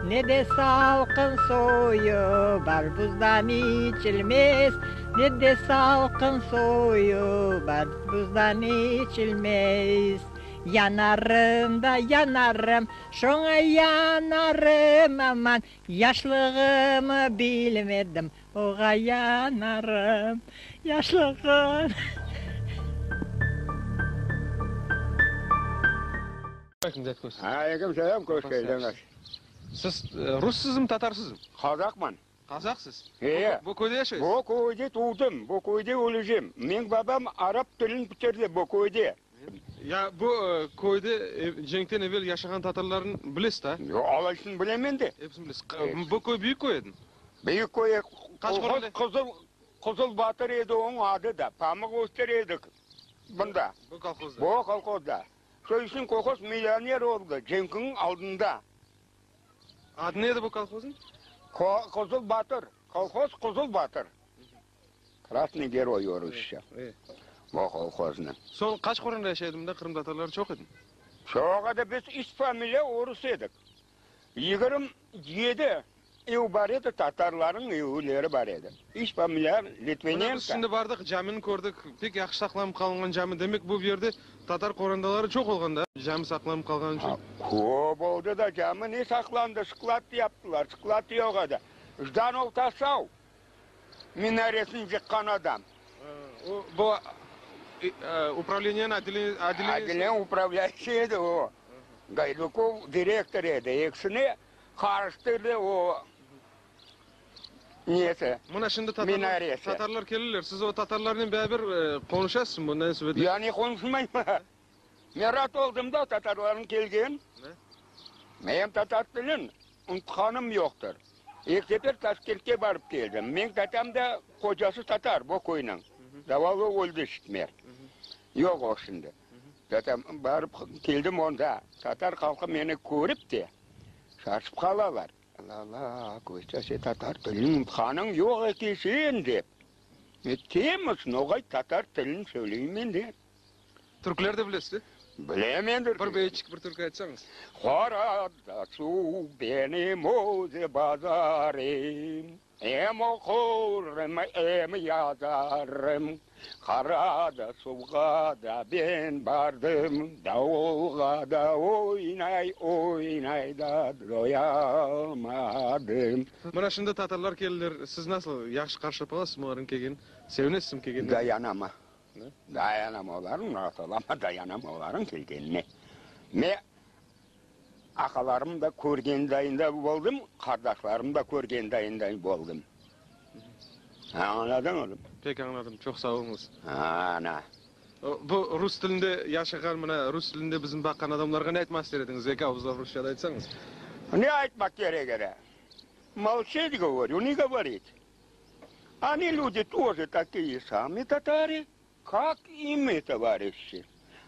Ne de salqın soyu bar buzdan içilmez, Ne de salqın soyu bar buzdan içilmez. Yanarım da yanarım, şoña yanarım, aman, Yaşlığımı bilmedim, oğa yanarım, Yaşlığım. Aleyküm selâm, hoş keldiñiz. Siz russızmı, tatarsızmı? Qazaqman. Qazaqsız? Eee. Bu köyde yaşaysız? Bu köyde tuvdım, bu köyde ölecem. Meñ babam arap tilini bitirdi bu köyde. Ya bu köyde cenkten evel yaşağan tatarlarnı bilesiz da? Yoq, alayısını bilemen de. Episini bilesiz. Bu köy büyük köy edi? Büyük köy, kolhoz Qızıl, Qızıl Batır edi onıñ adı da. Pamıq östüre edik bunda. Bu kolhozda? Bu kolhozda. Şo içün kolhoz millioner oldı cenkniñ aldında. Adı ne edi bu kolhoznıñ? Qızıl Batır, kolhoz Qızıl Batır. Krasnıy Geroy orusça bu kolhoznıñ. Soñ qaç qoranda yaşay edi mında qırımtatarlar çoq edi? Çoq edi, biz üç familiya orus edik. 27 ev bar edi, tatarlarnıñ evleri bar edi. Üç familiya Litvinenko. Mına biz şimdi bardıq, camini kördik, pek yahşı saqlanıp qalınğan cami. Demek, bu yerde tatar qorandaları çoq olğan da, cami saqlanıp qalğanı içün. Köp oldı da, cami ne saqlandı, sklad yaptılar, sklad yoq edi. Jdanov Tasav minaresini yıqqan adam. O, bu upravleniyanıñ otdeleniye. Otdeleniye upravlâyuşiy edi o. Gaydukov direktor edi. Ekisini qarıştırdı o nesi, Mına şimdi tatarlar, minaresi. tatarlar kelirler. Siz o tatarlarnen beraber qonuşasızmı bundan sebep? Ya ne qonuşmayım? Men rat oldım da tatarlarnıñ kelgen. Men tatar tilin unutqanım yoqtır. İlk sefer Taşkentke barıp keldim. Meñ tatam da qocası tatar, bu köyniñ. Zavallı öldi şitmer. Yoq o şimdi. Tatam barıp keldim onda. Tatar halqı meni körip te şaşıp qalalar. La-la, Kostâ, sen tatar tilini unutqanıñ yoq ekensiñ, dep. Etemiz, noğay tatar tilini söyleymen de. Türküler de bilesiz, de? Bilem endi. Bir beyitçik, bir türkü aytsañız. Qarada suv benim öz bazarım, Em oqurım, em yazarım. Qarada suvğa da ben bardım, Davulğa da oynay, oynay da doyalmadım. Mına şimdi tatarlar keldiler, siz nasıl yahşı qarşılap alasızmı olarnıñ kelgenini? Sevinesizmi kelgenine? Dayanama. Dayanam olarnıñ, nasıl amma dayanam olarnıñ kelgenine. Me aqalarımnı da körgen dayında boldım, qardaşlarımnı da körgen dayınday boldım. Añladıñ oğlum? Pek añladım, çoq sağ oluñız. Ana. Bu rus tilinde yaşağan, mına rus tilinde bizim baqqan adamlarğa ne aytmaq ister ediñiz, eki avuzlap rusçada aytsañız? Ne aytmaq kerek edi? Molçit, govoryu, ne govorit. Oni люди тоже такие сами татары, как и мы, товарищи.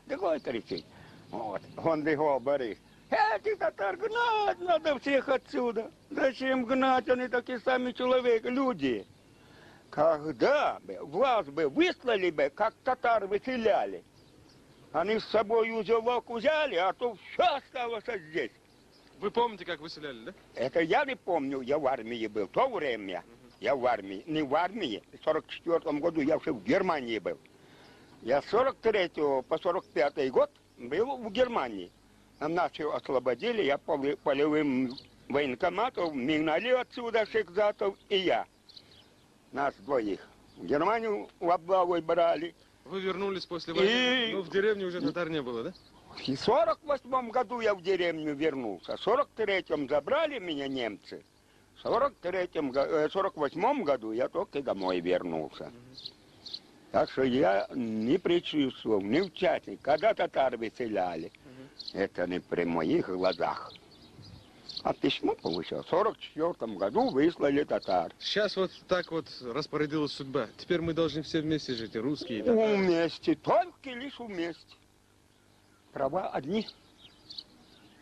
Такой кричит. Вот. Он говорит, этих татар гнать надо всех отсюда. Зачем гнать? Они такие сами человек, люди. Когда бы вас бы выслали бы, как татар выселяли, они с собой узелок взяли, а то все осталось здесь. Вы помните, как выселяли, да? Это я не помню, я в армии был. В то время я в армии, не в армии, в 44 году я уже в Германии был. Я с 43 по 45 год был в Германии. Нас освободили, я полевым военкоматом, мигнали отсюда Шехзатов и я. Нас двоих. В Германию в облаву брали. Вы вернулись после войны, и... но в деревне уже татар не было, да? В 48 году я в деревню вернулся. В 43-м забрали меня немцы. В 43-м, 48 году я только домой вернулся. Так что я не присутствовал, не участник. Когда татар выселяли, это не при моих глазах. А письмо получил. В 44 году выслали татар. Сейчас вот так вот распорядилась судьба. Теперь мы должны все вместе жить, и русские, и татары. Вместе, только лишь вместе. Права одни.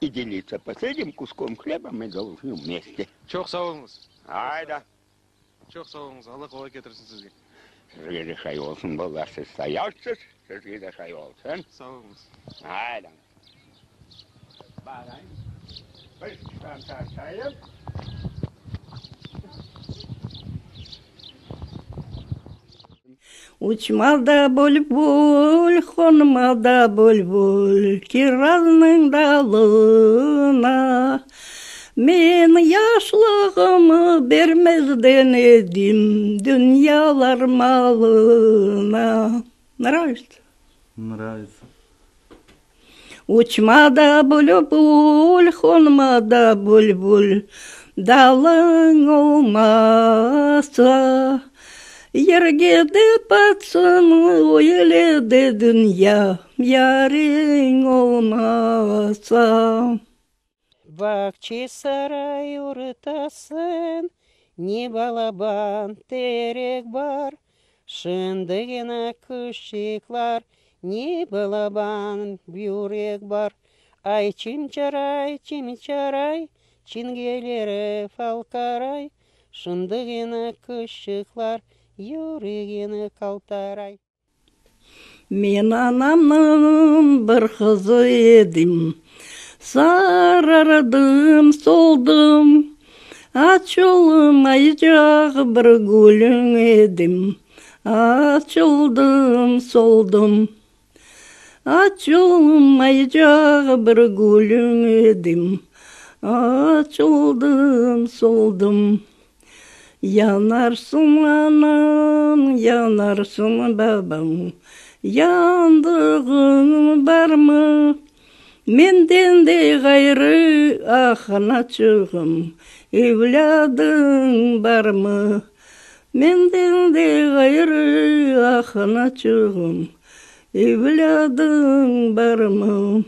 И делиться последним куском хлеба мы должны вместе. Çoq sağ oluñız. Ayda. Çoq sağ oluñız. Alla qolay ketirsin sizge. Sizge de şay olsun, balalar, siz sayarsız, sizge de şay olsun. Sağ oluñız. Ayda. Barayım. Taraftan tartayım. Uçma da bülbül, qonma da bülbül Kiraznıñ dalına. Men yaşlığımı bermezden edim Dünyalar malına. Nravится? Nravится. Uçma da bülbül, qonma da bülbül, Dalıñ olmasa, Yerge de batsın, öyle de dünya, Yarıñ olmasa. Bağçasaray ortasın ne balaban terek bar, Şındı quşçıqlar ne balaban yürek bar. Ay çimçaray, çimçaray, çingeleri falqaray, Şındı quşçıqlar yüregini qaltaray. Men anamnıñ bir qızı edim, Sarardım, soldım, Açılmaycaq bir gülüñ edim, Açıldım, soldım. Açılmaycaq bir gülüñ edim, Açıldım, soldım. Yanarsıñ anam, yanarsıñ babam, Yandığıñ barmı? Menden de ğayrı, ah, anaçığım, Evlâdıñ barmı? Menden de ğayrı, ah, anaçığım, Evlâdıñ barmı?